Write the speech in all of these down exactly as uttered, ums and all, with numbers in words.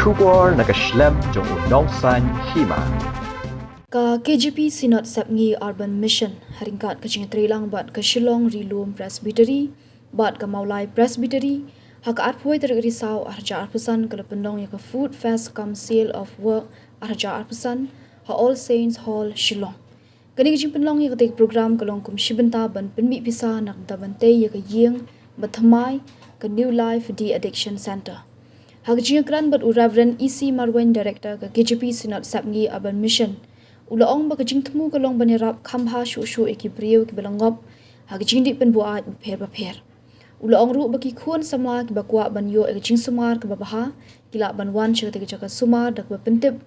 Khubor na ka shlem jong u nongsaiñ hima. Ka K J P Synod Sepngi Urban Mission, ha ryngkat ka jingïatreilang bad ka Shillong Ri Lum Presbytery bad ka Mawlai Presbytery, ha ka arphew tarik Risaw arhajar arphew san ka la pynlong ïa ka Food Fest cum Sale of Work arhajar arphew san ha All Saints Hall, Shillong. Kane ka jingpynlong ïa katei ka program ka long kum shi bynta ban pynmih pisa na ka bynta ban tei ïa ka ïing ba thymmai, ka New Life De-Addiction Centre. Ha ka jingïakren bad u Reverend E C Marwein, Director ka K J P Synod Sepngi Urban Mission, u la ong ba ka jingthmu ka long ban ïarap kham bha shuh shuh ïa ki briew kiba la ngop ha ka jingdih pynbuaid bapher bapher. U la ong ruh ba ki khun samla kiba kwah ban ïoh ïa ka jingsumar kaba bha, ki lah ban wan sha katei ka jaka sumar da kaba pyntip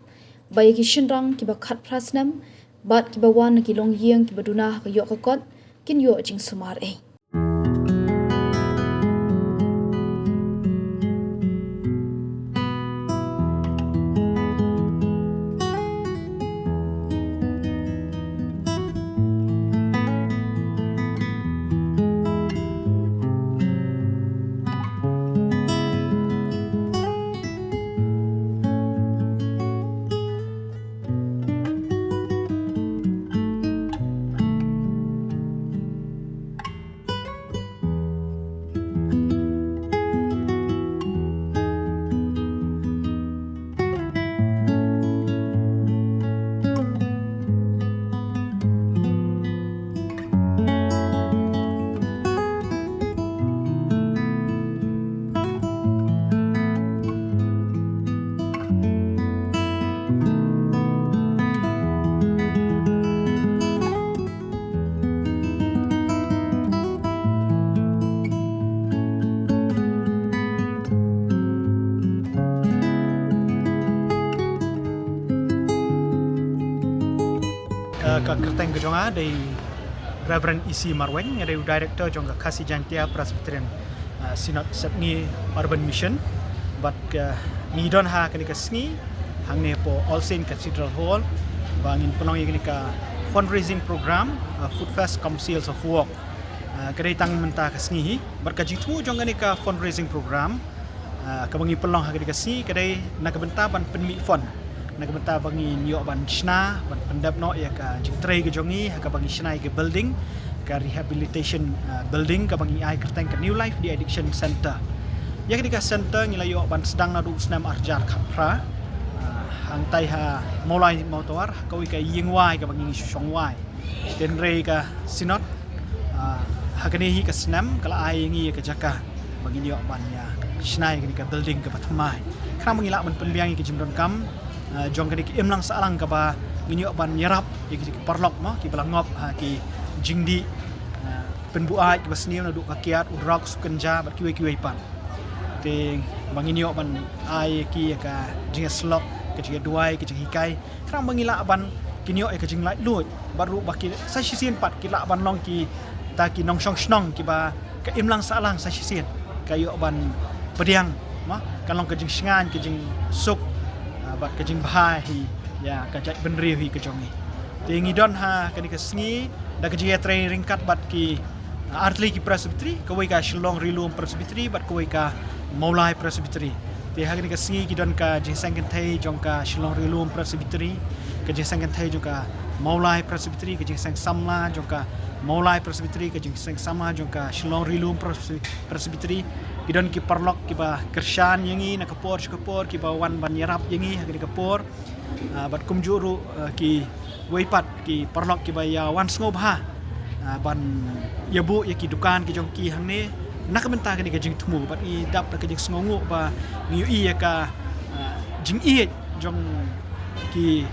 ba ïa ki shynrang kiba khatphra snem bad kiba wan na ki longïing kiba duna ha ka ïoh ka kot, kin ïoh jingsumar ei. Eh, ka kyrteng ka jong nga dei Reverend E C Marwein, nga dei u director jong ka Khasi Jaintia Presbyterian, eh, Synod Sepngi Urban Mission. Bad ka ngi don ha kane ka sngi hangne hapoh All Saint Cathedral Hall ba ngin pynlong ïa kane ka fundraising program, eh, Food Fest cum Sales of Work. Eh, ka dei tang mynta ka sngi hi. Bad ka jingthmu jong kane ka fundraising program, ah, kaba ngi pynlong ha kane ka sngi ka dei na ka bynta ban pynmih fund, na ka bynta ba ngin ïoh ban shna, ban pyndep noh ïa ka jingtrei ka jong ngi ha kaba ngi shna ïa ka building, ka rehabilitation, ah, building kaba ngi ai kyrteng ka New Life De-Addiction Centre. Ïa kane ka centre ngi la ïoh ban sdang naduh u snem arhajar khatphra, ah, hangtai ha Mawlai Mawtawar, ha kawei ka ïing wai kaba ngi shong wai. Hynrei ka Synod, ah, ha kane hi ka snem ka la ai ïa ngi ïa ka jaka ba ngin ïoh ban ïa shna ïa kane ka building kaba thymmai. Khnang ba ngi lah ban pynbiang ïa ka jingdonkam, ah, jong kane ka imlang sahlang kaba ngin ïoh ban ïarap ïa ki paralok mo kiba la ngop ha ki jingdih, ah, pynbuaid kiba sniew naduh ka kiad, u drok, u kynja bad kiwei kiwei pat. Te ba ngin ïoh ban ai ïa ki ïa ka jingïasyllok, ka jingïaduwai, ka jinghikai. Khnang ba ngi lah ban kin ïoh ïa ka jinglaitluid bad ruh ba ki sa shisien pat ki lah ban long kita ki nongshong shnong kiba ka imlang sahlang sa shisien ka ïoh ban pdiang, mo, kan long ka jingshngaiñ, ka jingsuk, ah, bad ka jingbha hi ïa ka jaitbynriew hi ka jong ngi. Te ngi don ha kane ka sngi da ka jingïatrei ryngkat bad ki, ah, artylli ki presbytery, kawei ka Shillong Ri Lum Presbytery bad kawei ka Mawlai Presbytery. Te ha kane ka sngi ki don ka jingseng kynthei jong ka Shillong Ri Lum Presbytery, ka jingseng kynthei jong ka Mawlai Presbytery, ka jingseng samla jong ka Mawlai Presbytery, ka jingseng samla jong ka Shillong Ri Lum Presby-, Presbytery. Ki don ki paralok kiba kyrshan ïa ngi na ka por sha ka por, kiba wan ban ïarap ïa ngi ha kane ka por. Ah, bad kumjuh ruh, ah, kiwei pat ki paralok kiba ïa wan sngewbha, ah, ban ïa buh ïa ki dukan ki jong ki hangne na ka bynta kane ka jingthmu, bad ngi dap da ka jingsngewnguh ba ngi ïohi ïa ka, ah, jingïeit jong ki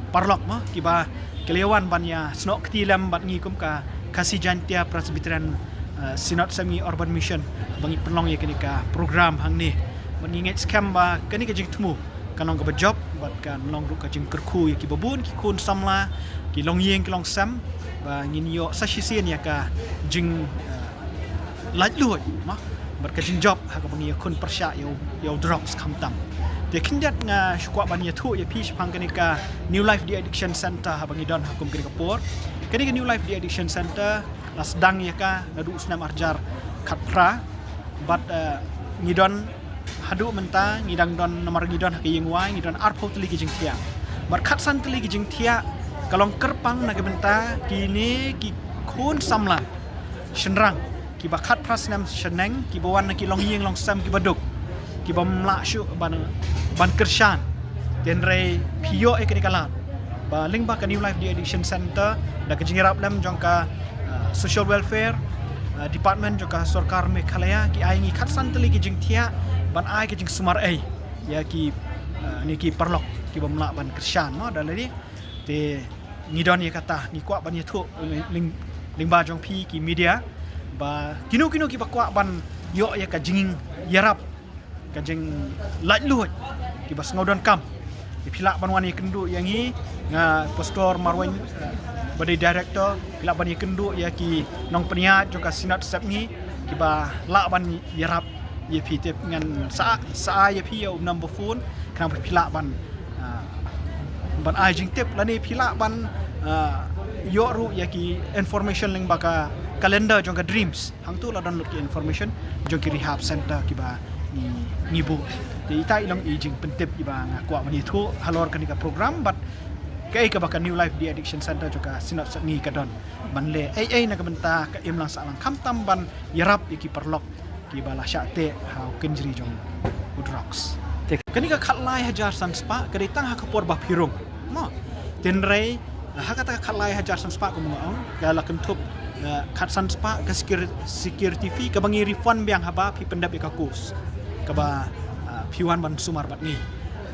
paralok mo kiba ki la ïa wan ban ïa snoh kti lem bad ngi kum ka Khasi Jaintia Presbyterian, ah, Synod Sepngi Urban Mission ba ngi pynlong ïa kane ka program hangne. Bad ngi ngeit skhem ba kane ka jingthmu kan long kaba jop bad kan long ruh ka jingkyrkhu ïa kiba bun ki khun samla, ki longïing ki longsem, ba ngin ïoh sa shisien ïa ka jing, eh, laitluid, mo, bad ka jingjop ha kaba ngi ïakhun pyrshah ïa u, ïa u drugs khamtam. Te khyndiat nga shu kwah ban ïathuh ïa phi shaphang kane ka New Life De-Addiction Centre haba ngi don ha kum kane ka por. Kane ka New Life De-Addiction Centre la sdang ïa ka naduh u snem arhajar khatphra bad, eh, ngi don Haduh mynta ngi dang don, namar ngi don ha ka ïing wai, ngi don arphew tylli ki jingthiah. Bad khatsan tylli ki jingthiah ka long kyrpang na ka bynta kine ki khun samla shynrang kiba khatphra snem shaneng, kiba wan na ki longïing longsem kiba duk, kiba ym lah shuh ban, ban kyrshan. Hynrei phi ïoh ïa kane ka lad ba lyngba ka New Life De-Addiction Center da ka jingïarap lem jong ka, uh, Social Welfare, uh, Department jong ka Sorkar Meghalaya, ki ai ngi khatsan tylli ki jingthiah ban ai ka jingsumar ei ïa ki, uh, ne ki paralok kiba ym lah ban kyrshan, no, da lade. Te ngi don ïa kata, ngi kwah ban ïathuh, uh, lyng-, lyngba jong phi ki media, ba kino kino kiba kwah ban ïoh ïa ka jingïarap, ka jinglaitluid, kiba sngewdonkam, phi lah ban wan ïakynduh ïa ngi, nga Pastor Marweiñ, uh, ba dei director, phi lah ban ïakynduh ïa ki nongpynïaid jong ka Synod Sepngi kiba lah ban ïarap ïa phi. Tip ngan sa, sa ïa phi ïa u number phone khnang ba phi lah ban, uh, ban ai jingtip, lane phi lah ban, uh, ïoh ruh ïa ki information lyngba ka calendar jong ka Dreams. Hangto la don lut ki information jong ki rehab center kiba ngi, ngi buh. Te ita i long i jingpyntip iba nga kwah ban ïathuh halor kane ka program, bad kaei kaba ka New Life De-Addiction Center jong ka Synod Sepngi ka don ban leh ei ei na ka bynta ka imlang sahlang, khamtam ban ïarap ïa ki paralok kiba la shah teh ha u kynjri jong u drugs. Te kane ka khatlai hajar san spah ka dei tang ha ka por ba phi rung, mo. Hynrei ha kata ka khatlai hajar san spah, kum nga ong, ka la kynthup, eh, khatsan spah ka secur-, security fee kaba ngi refund biang haba phi pyndep ïa ka course kaba, eh, phi wan ban sumar bad ngi.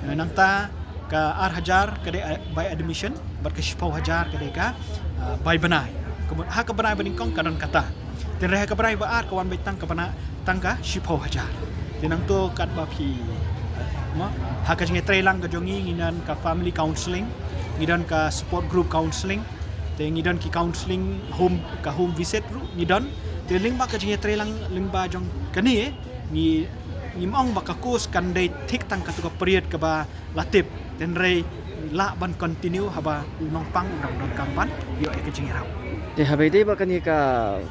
Eh, nangta ka ar hajar ka dei, eh, by admission, bad ka shiphew hajar ka dei ka, eh, by bnai. Kumut ha ka bnai ba nyngkong ka don kata. Hynrei ha ka bnai ba ar ka wan beit tang ka bnai, tang ka shiphew hajar. Te nangto katba phi, mo, ha ka jingïatreilang ka jong ngi, ngi don ka family counselling, ngi don ka support group counselling, te ngi don ki counselling home, ka home visit ruh ngi don. Te lyngba ka jingïatreilang lyngba jong kane, ngi, ngim ong ba ka course kan dei thik tang kato ka period kaba la tip, hynrei lah ban continue haba u nongpang u dang donkam ban ïoh ïa ka jingïarap. Te haba ïadei bad kane ka,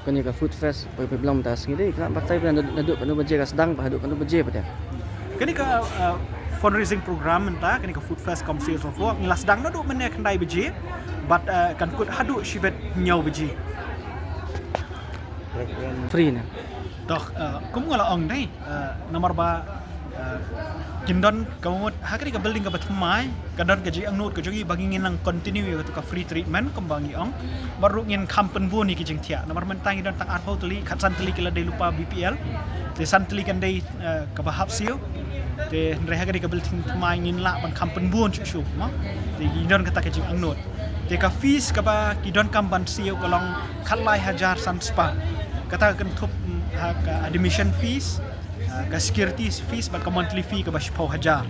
kane ka Food Fest, phi, phi bilang mynta sngi dei, ka batai ba naduh, naduh katno baje ka sdang bad haduh katno baje pat te? Kane ka, uh, fundraising program mynta, kane ka Food Fest cum Sales of Work, ngi la sdang naduh mynne khyndai baje bad, uh, kan kut haduh shibit hynñiew baje. Free ne? Toh, uh, kum nga la ong dei, uh, namar ba, uh, kin don, ka mut ha kane ka building kaba thymmai ka don ka jingangnud ka jong ngi ba ngin nang continue ïa ka free treatment kumba ngi ong. Bad ruh ngin kham pynbun ïa ki jingthiah, namar mynta ngi don tang arphew tylli, khatsan tylli ki la dei lypa B P L, te san tylli kan dei, eh, kaba hap siew. Te hynrei ha kane ka building thymmai ngin lah ban kham pynbun shuh shuh, mo. Te ngi don kata ka jingangnud. Te ka fees kaba ki donkam ban siew ka long khatlai hajar san spah. Kata ka kynthup, mm, ha ka admission fees, ah, ka security fees bad ka monthly fee kaba shiphew hajar.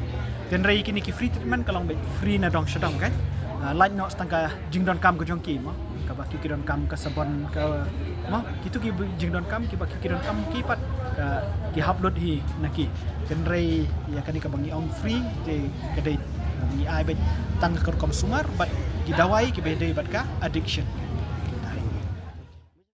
Hynrei kine ki free treatment ka long beit free na dong sha dong, kan. Ah, lait noh tang ka jingdonkam ka jong ki, mo, kaba ki, ki donkam ka sabon, ka, mo, kito ki jingdonkam kiba ki, ki donkam ki pat, ka, ki hap lut hi na ki. Hynrei ïa kane kaba ngi ong free te ka dei ngi ai beit tang ka rukom sumar bad ki dawai kiba dei bad ka addiction.